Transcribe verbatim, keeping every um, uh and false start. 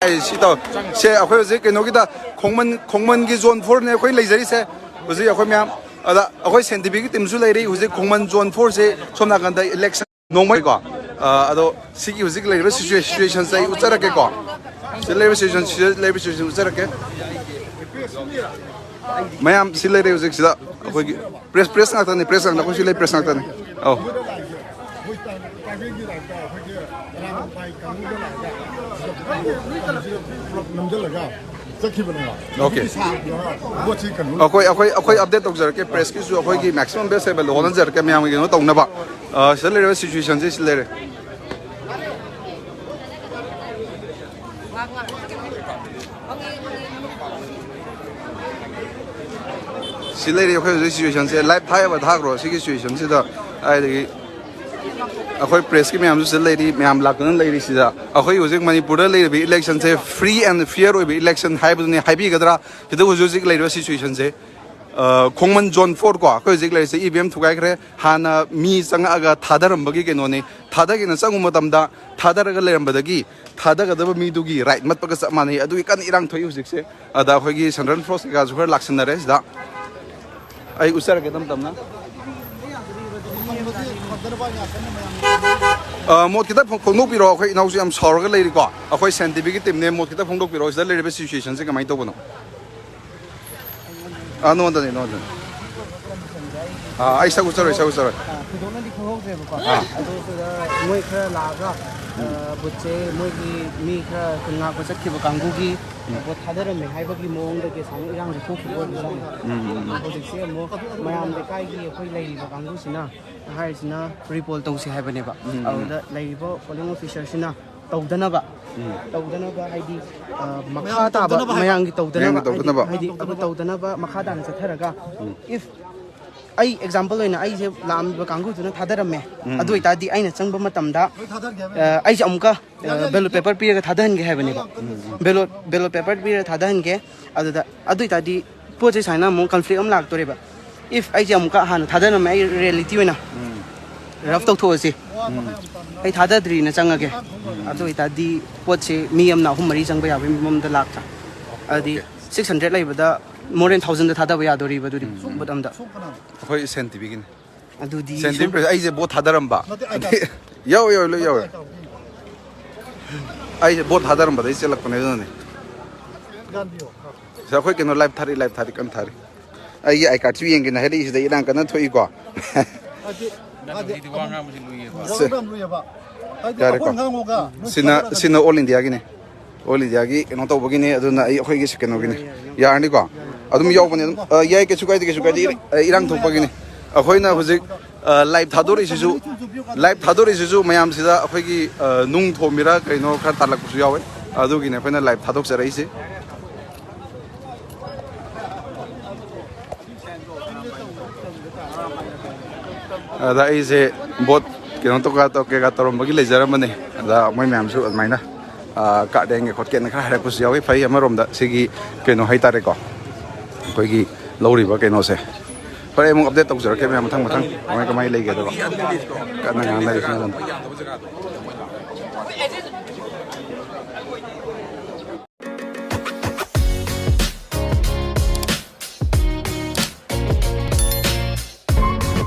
ꯑꯩ ꯁꯤ ꯇꯧ ꯁꯦ ꯑꯩꯈꯣꯏ ꯍꯧꯖꯤꯛ ꯀꯩꯅꯣꯒꯤꯗ ꯈꯣꯡꯃꯟ ꯈꯣꯡꯃꯟꯒꯤ ꯖꯣꯟ ꯐꯣꯔꯅꯦ ꯑꯩꯈꯣꯏ ꯂꯩꯖꯔꯤꯁꯦ꯫ ꯍꯧꯖꯤꯛ ꯑꯩꯈꯣꯏ ꯃꯌꯥꯝ ꯑꯗ ꯑꯩꯈꯣꯏ ꯁꯦꯟ ꯇꯤꯚꯤꯒꯤ ꯇꯤꯝꯁꯨ ꯂꯩꯔꯤ꯫ ꯍꯧꯖꯤꯛ ꯈꯣꯡꯃꯟ ꯖꯣꯟ ꯐꯣꯔꯁꯦ ꯁꯣꯝ ꯅꯥꯀꯟꯗ ꯏꯂꯦꯛꯁꯟ ꯅꯣꯡꯃꯩꯀꯣ꯫ ꯑꯗꯣ ꯁꯤꯒꯤ ꯍꯧꯖꯤꯛ ꯂꯩꯔꯤꯕ ꯁꯤꯆꯨꯋꯦꯁꯟꯁꯦ ꯑꯩ ꯎꯠꯆꯔꯛꯀꯦꯀꯣ꯫ ꯁꯤꯗ ꯂꯩꯔꯤꯕ ꯁꯤꯆꯨꯋꯦꯁꯟ ꯁꯤꯗ ꯂꯩꯔꯤꯕ ꯁꯤꯆꯨꯋꯦꯁꯟ ꯎꯠꯆꯔꯛꯀꯦ꯫ ꯃꯌꯥꯝ ꯁꯤ ꯂꯩꯔꯦ ꯍꯧꯖꯤꯛ ꯁꯤꯗ ꯑꯩꯈꯣꯏꯒꯤ ꯄ꯭ꯔꯦꯁ ꯄ꯭ꯔꯦꯁ ꯉꯥꯛꯇꯅꯤ꯫ ꯄ꯭ꯔꯦꯁ ꯉꯥꯛꯇ ꯑꯩꯈꯣꯏ ꯁꯤ ꯂꯩ ꯄ꯭ꯔꯦꯁ ꯉꯥꯛꯇꯅꯤ꯫ ꯑꯧ꯫ ꯅꯝꯁꯤꯜꯂꯒ ꯆꯠꯈꯤꯕꯅꯦꯕ꯫ ꯑꯣꯀꯦ꯫ ꯑꯗꯨꯒꯤ ꯁꯥꯡꯗꯣ ꯄꯣꯠꯁꯤ ꯀꯩꯅꯣ ꯑꯩꯈꯣꯏ ꯑꯩꯈꯣꯏ ꯑꯩꯈꯣꯏ ꯑꯞꯗꯦꯠ ꯇꯧꯖꯔꯛꯀꯦ꯫ ꯄ꯭ꯔꯦꯁꯀꯤꯁꯨ ꯑꯩꯈꯣꯏꯒꯤ ꯃꯦꯛꯁꯤꯃꯝ ꯕꯦꯁ ꯑꯦꯕꯥꯏꯂꯦꯕꯜ ꯍꯣꯠꯅꯖꯔꯛꯀꯦ ꯃꯌꯥꯝꯒꯤ ꯀꯩꯅꯣ ꯇꯧꯅꯕ꯫ ꯁꯤꯗ ꯂꯩꯔꯤꯕ ꯁꯤꯆꯨꯋꯦꯁꯟꯁꯦ ꯁꯤ ꯂꯩꯔꯦ꯫ ꯁꯤ ꯂꯩꯔꯤ ꯑꯩꯈꯣꯏ ꯍꯧꯖꯤꯛ ꯁꯤꯆꯨꯋꯦꯁꯟꯁꯦ꯫ ꯂꯥꯏꯚ ꯊꯥꯏꯕ ꯊꯥꯈ꯭ꯔꯣ ꯁꯤꯒꯤ ꯁꯤꯆꯨꯋꯦꯁꯟꯁꯤꯗ꯫ ꯍꯥꯏꯗꯒꯤ ꯑꯩꯈꯣꯏ ꯄ꯭ꯔꯦꯁꯀꯤ ꯃꯌꯥꯝꯁꯨ ꯁꯤꯗ ꯂꯩꯔꯤ꯫ ꯃꯌꯥꯝ ꯂꯥꯛꯇꯨꯅ ꯂꯩꯔꯤ ꯁꯤꯗ꯫ ꯑꯩꯈꯣꯏ ꯍꯧꯖꯤꯛ ꯃꯅꯤꯄꯨꯔꯗ ꯂꯩꯔꯤꯕ ꯏꯂꯦꯛꯁꯟꯁꯦ ꯐ꯭ꯔꯤ ꯑꯦꯟ ꯐꯤꯌꯔ ꯑꯣꯏꯕ ꯏꯂꯦꯛꯁꯟ ꯍꯥꯏꯕꯗꯨꯅꯤ ꯍꯥꯏꯕꯤꯒꯗ꯭ꯔꯥ? ꯁꯤꯗ ꯍꯧꯖꯤꯛ ꯍꯧꯖꯤꯛ ꯂꯩꯔꯤꯕ ꯁꯤꯆꯨꯋꯦꯁꯟꯁꯦ꯫ ꯈꯣꯡꯃꯟ ꯖꯣꯟ ꯐꯣꯔ ꯀꯣ ꯑꯩꯈꯣꯏ ꯍꯧꯖꯤꯛ ꯂꯩꯔꯤꯁꯦ ꯏ ꯚꯤ ꯑꯦꯝ ꯊꯨꯒꯥꯏꯈ꯭ꯔꯦ꯫ ꯍꯥꯟꯅ ꯃꯤ ꯆꯪꯉꯛꯑꯒ ꯊꯥꯗꯔꯝꯕꯒꯤ ꯀꯩꯅꯣꯅꯤ꯫ ꯊꯥꯗꯒꯦꯅ ꯆꯪꯉꯨ ꯃꯇꯝꯗ ꯊꯥꯗꯔꯒ ꯂꯩꯔꯝꯕꯗꯒꯤ ꯊꯥꯗꯒꯗꯕ ꯃꯤꯗꯨꯒꯤ ꯔꯥꯏꯠ ꯃꯠꯄꯒ ꯆꯞ ꯃꯥꯟꯅꯩ꯫ ꯑꯗꯨꯒꯤ ꯀꯟꯅ ꯏꯔꯥꯡ ꯊꯣꯛꯏ ꯍꯧꯖꯤꯛꯁꯦ꯫ ꯑꯗ ꯑꯩꯈꯣꯏꯒꯤ ꯁꯦꯟꯇ꯭ꯔꯦꯜ ꯐꯣꯔꯁ ꯀꯩꯀꯥꯁꯨ ꯈꯔ ꯂꯥꯛꯁꯤꯟꯅꯔꯦ ꯁꯤꯗ꯫ ꯑꯩ ꯎꯠꯆꯔꯒꯦ ꯇꯞ ꯇꯞꯅ꯫ ꯃꯣꯠ ꯈꯤꯇꯪ ꯐꯣꯡꯗꯣꯛꯄꯤꯔꯣ꯫ ꯑꯩꯈꯣꯏ ꯏꯅꯥꯎꯁꯨ ꯌꯥꯝ ꯁꯥꯎꯔꯒ ꯂꯩꯔꯤꯀꯣ꯫ ꯑꯩꯈꯣꯏ ꯁꯦꯟ ꯇꯤꯚꯤꯒꯤ ꯇꯤꯝꯅꯦ꯫ ꯃꯣꯠ ꯈꯤꯇꯪ ꯐꯣꯡꯗꯣꯛꯄꯤꯔꯣ ꯁꯤꯗ ꯂꯩꯔꯤꯕ ꯁꯤꯆꯨꯋꯦꯁꯟꯁꯦ ꯀꯃꯥꯏꯅ ꯇꯧꯕꯅꯣ? ꯑꯥ, ꯅꯉꯣꯟꯗꯅꯤ, ꯅꯉꯣꯟꯗꯅꯤ꯫ ꯑꯥ, ꯑꯩ ꯁꯛ ꯎꯠꯆꯔꯣꯏ, ꯁꯛ ꯎꯠꯆꯔꯣꯏ꯫ ꯑꯥ, ꯊꯣꯏꯗꯣꯛꯅꯗꯤ ꯈꯪꯍꯧꯗ꯭ꯔꯦꯕꯀꯣ꯫ ꯑꯥ꯫ ꯑꯗꯣ ꯁꯤꯗ ꯃꯣꯏ ꯈꯔ ꯂꯥꯛꯑꯒ, ꯑ, ꯕꯨꯠꯁꯦ ꯃꯣꯏꯒꯤ ꯃꯤ ꯈꯔ ꯈꯨꯟ ꯉꯥꯛꯄ ꯆꯠꯈꯤꯕ ꯀꯥꯡꯕꯨꯒꯤ ꯕꯣꯠ ꯊꯥꯗꯔꯝꯃꯦ ꯍꯥꯏꯕꯒꯤ ꯃꯑꯣꯡꯗꯒꯤ ꯁꯨꯃꯥꯏꯅ ꯏꯔꯥꯡꯁꯦ ꯊꯣꯛꯈꯤꯕ ꯑꯣꯏꯕꯖꯥꯠꯅꯤ꯫ ꯎꯝ, ꯎꯝ, ꯎꯝ꯫ ꯍꯧꯖꯤꯛꯁꯦ ꯑꯃꯨꯛ ꯃꯌꯥꯝ ꯂꯩꯀꯥꯏꯒꯤ ꯑꯩꯈꯣꯏ ꯂꯩꯔꯤꯕ ꯀꯥꯡꯕꯨꯁꯤꯅ ꯍꯥꯏꯔꯤꯁꯤꯅ ꯔꯤꯄꯣꯜ ꯇꯧꯁꯤ ꯍꯥꯏꯕꯅꯦꯕ꯫ ꯎꯝ, ꯎꯝ꯫ ꯑꯗꯨꯗ ꯂꯩꯔꯤꯕ ꯄꯣꯂꯤꯡ ꯑꯣꯐꯤꯁꯔꯁꯤꯅ ꯇꯧꯗꯅꯕ, ꯎꯝ꯫ ꯇꯧꯗꯅꯕ ꯍꯥꯏꯗꯤ, ꯑ, ꯃꯈꯥ ꯇꯥꯕ ꯇꯧꯗꯅꯕ ꯍꯥꯏꯕ꯫ ꯃꯌꯥꯝꯒꯤ ꯇꯧꯗꯅꯕ ꯃꯌꯥꯝꯒꯤ ꯍꯥꯏꯗꯤ, ꯇꯧꯗꯅꯕ꯫ ꯍꯥꯏꯗꯤ ꯑꯗꯨ ꯇꯧꯗꯅꯕ ꯃꯈꯥ ꯇꯥꯅ ꯆꯠꯊꯔꯒ, ꯎꯝ꯫ If ꯑꯩ ꯑꯦꯛꯖꯥꯝꯄꯜ ꯑꯣꯏꯅ ꯑꯩꯁꯦ ꯂꯥꯛꯑꯝꯃꯤꯕ ꯀꯥꯡꯕꯨꯗꯨꯅ ꯊꯥꯗꯔꯝꯃꯦ꯫ ꯎꯝ꯫ ꯑꯗꯨ ꯑꯣꯏꯇꯥꯔꯗꯤ ꯑꯩꯅ ꯆꯪꯕ ꯃꯇꯝꯗ, ꯑ, ꯑꯩꯁꯦ ꯑꯃꯨꯛꯀ, ꯑ, ꯕꯦꯂꯣꯠ ꯄꯦꯄꯔ ꯄꯤꯔꯒ ꯊꯥꯗꯍꯟꯒꯦ ꯍꯥꯏꯕꯅꯦꯕ꯫ ꯎꯝ, ꯎꯝ꯫ ꯕꯦꯂꯣꯠ, ꯕꯦꯂꯣꯠ ꯄꯦꯄꯔ ꯄꯤꯔꯒ ꯊꯥꯗꯍꯟꯒꯦ꯫ ꯑꯗꯨꯗ, ꯑꯗꯨ ꯑꯣꯏꯇꯥꯔꯗꯤ ꯄꯣꯠꯁꯦ ꯁꯨꯃꯥꯏꯅ ꯑꯃꯨꯛ ꯀꯟꯐ꯭ꯂꯤꯛ ꯑꯃ ꯂꯥꯛꯇꯣꯔꯦꯕ꯫ If ꯑꯩꯁꯦ ꯑꯃꯨꯛꯀ ꯍꯥꯟꯅ ꯊꯥꯗꯔꯝꯃꯦ, ꯑꯩ ꯔꯤꯌꯦꯂꯤꯇꯤ ꯑꯣꯏꯅ ꯎꯝ꯫ ꯔꯐ ꯇꯧꯊꯣꯛꯑꯁꯤ꯫ ꯑꯩ ꯊꯥꯗꯗ꯭ꯔꯤꯅ ꯆꯪꯉꯒꯦ꯫ ꯑꯗꯨ ꯑꯣꯏꯇꯥꯔꯗꯤ ꯄꯣꯠꯁꯦ ꯃꯤ ꯑꯃꯅ ꯑꯍꯨꯝ ꯃꯔꯤ ꯆꯪꯕ ꯌꯥꯕꯒꯤ ꯃꯑꯣꯡꯗ ꯂꯥꯛꯇ꯭ꯔꯥ? ꯑꯗꯨꯗꯤ ꯁꯤꯛꯁ ꯍꯟꯗ꯭ꯔꯦꯗ ꯂꯩꯕꯗ ꯃꯣꯔ ꯗꯦꯟ ꯊꯥꯎꯖꯟꯗ ꯊꯥꯗꯕ ꯌꯥꯗꯣꯔꯤꯕ ꯑꯗꯨꯗꯤ ꯕꯨꯠ ꯑꯃꯗ꯫ ꯑꯩꯈꯣꯏ ꯁꯦꯟ ꯇꯤꯕꯤꯒꯤꯅꯦ꯫ ꯑꯗꯨꯗꯤ ꯁꯦꯟ ꯇꯤꯕꯤ ꯑꯩꯁꯦ ꯕꯣꯠ ꯊꯥꯗꯔꯝꯕ꯫ ꯌꯥꯎꯋꯦ, ꯌꯥꯎꯋꯦ, ꯂꯣꯏ ꯌꯥꯎꯋꯦ꯫ ꯑꯩꯁꯦ ꯕꯣꯠ ꯊꯥꯗꯔꯝꯕꯗꯩ ꯆꯦꯜꯂꯛꯄꯅꯦ ꯑꯗꯨꯅꯅꯦ꯫ ꯁꯤꯗ ꯑꯩꯈꯣꯏ ꯀꯩꯅꯣ ꯂꯥꯏꯞ ꯊꯥꯔꯤ, ꯂꯥꯏꯞ ꯊꯥꯔꯤ, ꯀꯟꯅ ꯊꯥꯔꯤ꯫ ꯑꯩꯒꯤ ꯑꯥꯏ ꯀꯥꯔꯗꯁꯨ ꯌꯦꯡꯒꯦꯅ ꯍꯥꯏꯔꯛꯏꯁꯤꯗ ꯏꯔꯥꯡ ꯀꯟꯅ ꯊꯣꯛꯏꯀꯣ꯫ ꯌꯥꯔꯦꯀꯣ꯫ ꯁꯤꯅ ꯁꯤꯅ ꯑꯣꯜ ꯏꯟꯗꯤꯌꯥꯒꯤꯅꯦ꯫ ꯑꯣꯜ ꯏꯟꯗꯤꯌꯥꯒꯤ ꯀꯩꯅꯣ ꯇꯧꯕꯒꯤꯅꯦ꯫ ꯑꯗꯨꯅ ꯑꯩ ꯑꯩꯈꯣꯏꯒꯤ ꯀꯩꯅꯣꯒꯤꯅꯦ꯫ ꯌꯥꯔꯅꯤꯀꯣ꯫ ꯑꯗꯨꯝ ꯌꯥꯎꯕꯅꯦ ꯑꯗꯨꯝ꯫ ꯑ, ꯌꯥꯏ, ꯀꯩꯁꯨ ꯀꯥꯏꯗꯦ, ꯀꯩꯁꯨ ꯀꯥꯏꯗꯦ꯫ ꯏꯔꯥꯡ ꯊꯣꯛꯄꯒꯤꯅꯦ꯫ ꯑꯩꯈꯣꯏꯅ ꯍꯧꯖꯤꯛ ꯂꯥꯏꯞ ꯊꯥꯗꯣꯔꯛꯏꯁꯤꯁꯨ ꯂꯥꯏꯞ ꯊꯥꯗꯣꯔꯛꯏꯁꯤꯁꯨ ꯃꯌꯥꯝꯁꯤꯗ ꯑꯩꯈꯣꯏꯒꯤ ꯅꯨꯡ ꯊꯣꯝꯃꯤꯔꯥ ꯀꯩꯅꯣ ꯈꯔ ꯇꯥꯜꯂꯛꯄꯁꯨ ꯌꯥꯎꯋꯦ꯫ ꯑꯗꯨꯒꯤꯅꯦ ꯑꯩꯈꯣꯏꯅ ꯂꯥꯏꯞ ꯊꯥꯗꯣꯛꯆꯔꯛꯏꯁꯦ꯫ ꯑꯗ ꯑꯩꯁꯦ ꯕꯣꯠ ꯀꯩꯅꯣ ꯇꯧ ꯀꯩꯀꯥ ꯇꯧꯔꯝꯕꯒꯤ ꯂꯩꯖꯔꯝꯕꯅꯦ꯫ ꯑꯗ ꯃꯣꯏ ꯃꯌꯥꯝꯁꯨ ꯑꯗꯨꯃꯥꯏꯅ ꯀꯥꯔꯗ ꯌꯦꯡꯒꯦ ꯈꯣꯠꯀꯦꯅ ꯈꯔ ꯍꯥꯏꯔꯛꯄꯁꯨ ꯌꯥꯎꯋꯤ꯫ ꯐꯩ, ꯑꯃꯔꯣꯝꯗ ꯁꯤꯒꯤ ꯀꯩꯅꯣ ꯍꯥꯏꯇꯥꯔꯦꯀꯣ, ꯑꯩꯈꯣꯏꯒꯤ ꯂꯧꯔꯤꯕ ꯀꯩꯅꯣꯁꯦ꯫ ꯍꯣꯔꯦꯟ ꯑꯃꯨꯛ ꯑꯞꯗꯦꯠ ꯇꯧꯖꯔꯛꯀꯦ ꯃꯌꯥꯝ, ꯃꯊꯪ ꯃꯊꯪ ꯀꯃꯥꯏ ꯀꯃꯥꯏ ꯂꯩꯒꯦꯗꯕ ꯀꯟꯅ ꯉꯥꯡꯅꯔꯤ ꯁꯣꯝ ꯅꯥꯀꯟꯗ꯫